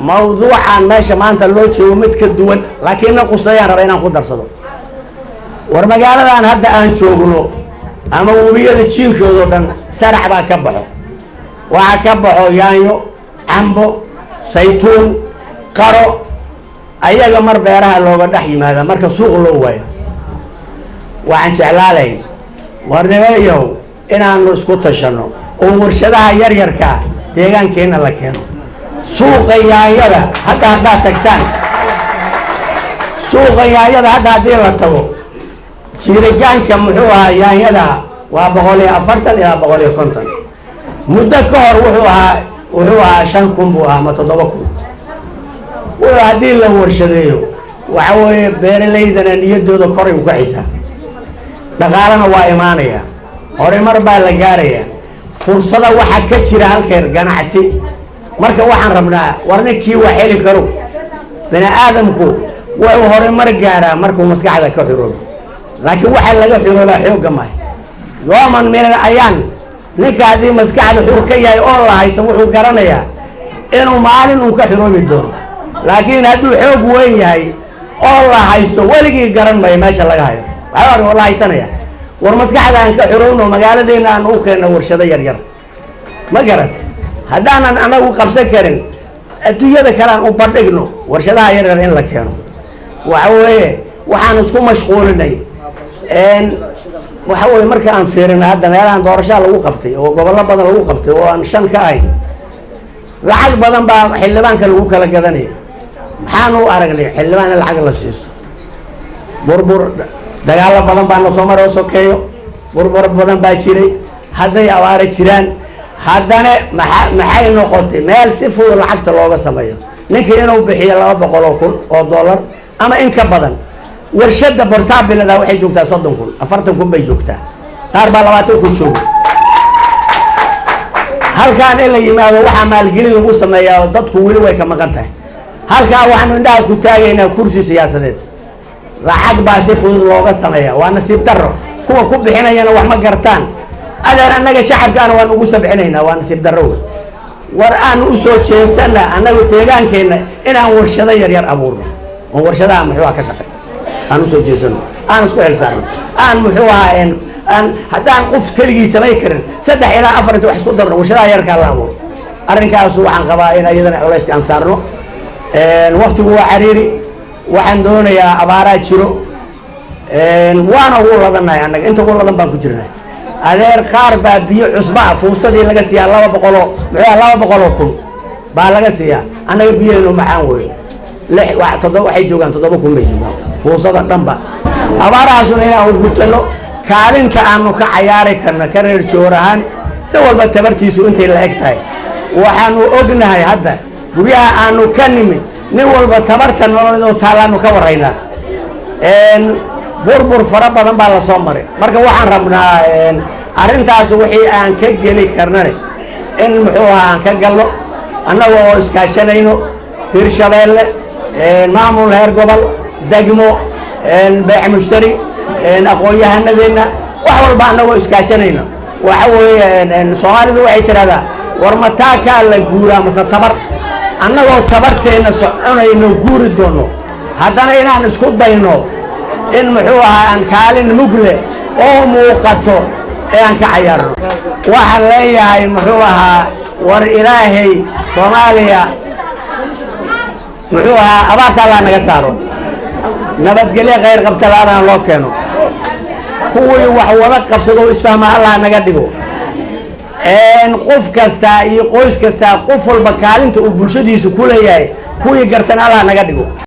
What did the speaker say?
Mawduucan meesha maanta loo joogo mid ka duwan, laakiinna qusayaan raba inaan ku darsado. War magaaladan hadda aan joogno ama webiyada jiinkoodao dhan sarac baa ka baxo. Waxaa ka baxo yaanyo, cambo, saytuun, qaro. Ayaga mar beeraha looga dhex yimaada marka suuq loo waayo. Waxaan jeclaalayn, warnimayow, inaanu isku tashanno oo warshadaha yaryarkaa deegaankeenna la keeno. Suuqa yaanyada hadda haddaad tagtaan, suuqa yaanyada hadda haddii la tago, jiirigaanka muxuu ahaa yaanyada waa 140 ilaa 150. Muddo ka hor wuxuu ahaa 5000 buu ahaa ama 7000. Wuxuu haddii la warshadeeyo, waxa weeye beeralaydana niyaddooda koray u kacaysaa, dhaqaalena waa imaanaya, horumar baa la gaaraya. Fursada waxaa ka jira halkeer ganacsi. Marka waxaan rabnaa, war ninkii wax heli karo, bini aadamku wuxuu horumar gaaraa markuu maskaxda ka xuroobo, laakiin waxaa laga xuroobaa xoogga mahay. Yooman minal ayaan ninka haddii maskaxda xur ka yahay oo la haysto, wuxuu garanayaa inuu maalin uu ka xuroobi doono. Laakiin hadduu xoog weyn yahay oo la haysto, weligii garan mayo meesha laga hayo. Waxaa la haysanaya, war maskaxda aan ka xurowno, magaaladeena aan u keenno warshado yaryar. Ma garata? Haddaanan anagu qabsan karin, adduunyada kale aan u bandhigno warshadaha yaryar in la keeno. Waxa weeye waxaan isku mashquulinay, waxa weye marka aan fiirino hadda meelahan doorashaa lagu qabtay oo gobollo badan lagu qabtay oo aan shan ka ahayn, lacag badan baa xildhibaanka lagu kala gadanaya. Maxaanu u aragnay xildhibaan in lacag la siisto? Burbur, dagaallo badan baa na soo mara oo sokeeyo, burbur badan baa jiray. Hadday abaaro jiraan, haddana maxay noqotay meel si fudud lacagta looga sameeyo? Ninka inuu bixiyo 200,000 oo dollar ama in ka badan. Warshadda portable-ada waxay joogtaa 30,000, 40,000 bay joogtaa, qaar baa 20,000 jooga. Halkaan in la yimaado waxaa maalgelin lagu sameeyaa oo dadku weli way ka maqan tahay. Halkaa waxaanu indhaha ku taagaynaa kursi siyaasadeed, lacag baa si fudud looga sameeyaa. Waa nasiib darro. Kuwa ku bixinayana wax ma gartaan. Adeer, annaga shacabkaana waan ugu sabcinaynaa. Waa nasiib darro wey. War aanu usoo jeesana annagu deegaankeenna inaan warshado yaryar abuurno oon warshadaha muxuu ka shaqey. Aan usoo jeesano, aan isku xilsaarno, aan muxuu ahaa aan haddaan qof keligii samay karin, saddex ilaa afar inta wax isku darno, warshadaha yarkaa la abuuro. Arrinkaasu waxaan qabaa in iyadana culayska aan saarno. Waktigu waa cariiri. Waxaan doonayaa, abaaraa jiro, waana ugu ladannahay annaga, inta ugu ladan baan ku jirnaa. Adeer, qaar baa biyo cusba ah fuustadii laga siiyaa 200-oo muxuu ah 200,000 baa laga siiyaa. Annaga biyaheenu macaan weyo, lix toddoba waxay joogaan, 7000 bay joogaan fuusada dhanba. Abaarahaasuna inaan gutano kaalinta aanu ka cayaari karno ka reer Joor ahaan, dhan walba tabartiisu intay la eg tahay. Waxaanu ognahay hadda guryaha aanu ka nimid, nin walba tabarta nololeed oo taallaanu ka warraynaa. Burbur fara badan baa lasoo maray. Marka waxaan rabnaa arrintaas wixii aan ka geli karnane in muxuu ahaa aan ka galno, annaga oo iskaashanayno Hirshabeelle, maamul heer gobol, degmo, beec mushtari, aqoon-yahanadeenna, wax walba annagoo iskaashanayno. Waxa weeye Soomaalidu waxay tidhahdaa, war mataakaa la guuraa mase tabar? Annagoo tabarteenna soconayno guuri doonno, haddana inaan isku dayno in muxuu ahaa aan kaalin mugle oo muuqato ee aan ka cayaarno. Waxaan leeyahay, muxuu ahaa, war Ilaahay Soomaaliya muxuu ahaa abaarta Allah naga saaro, nabadgelyo khayr qabta la-adaan loo keeno, kuwii wax wada qabsado oo isfahma Allah naga dhigo. Qof kastaa iyo qoys kastaa, qof walba kaalinta uu bulshadiisa ku leeyahay kuwii gartan Allah naga dhigo.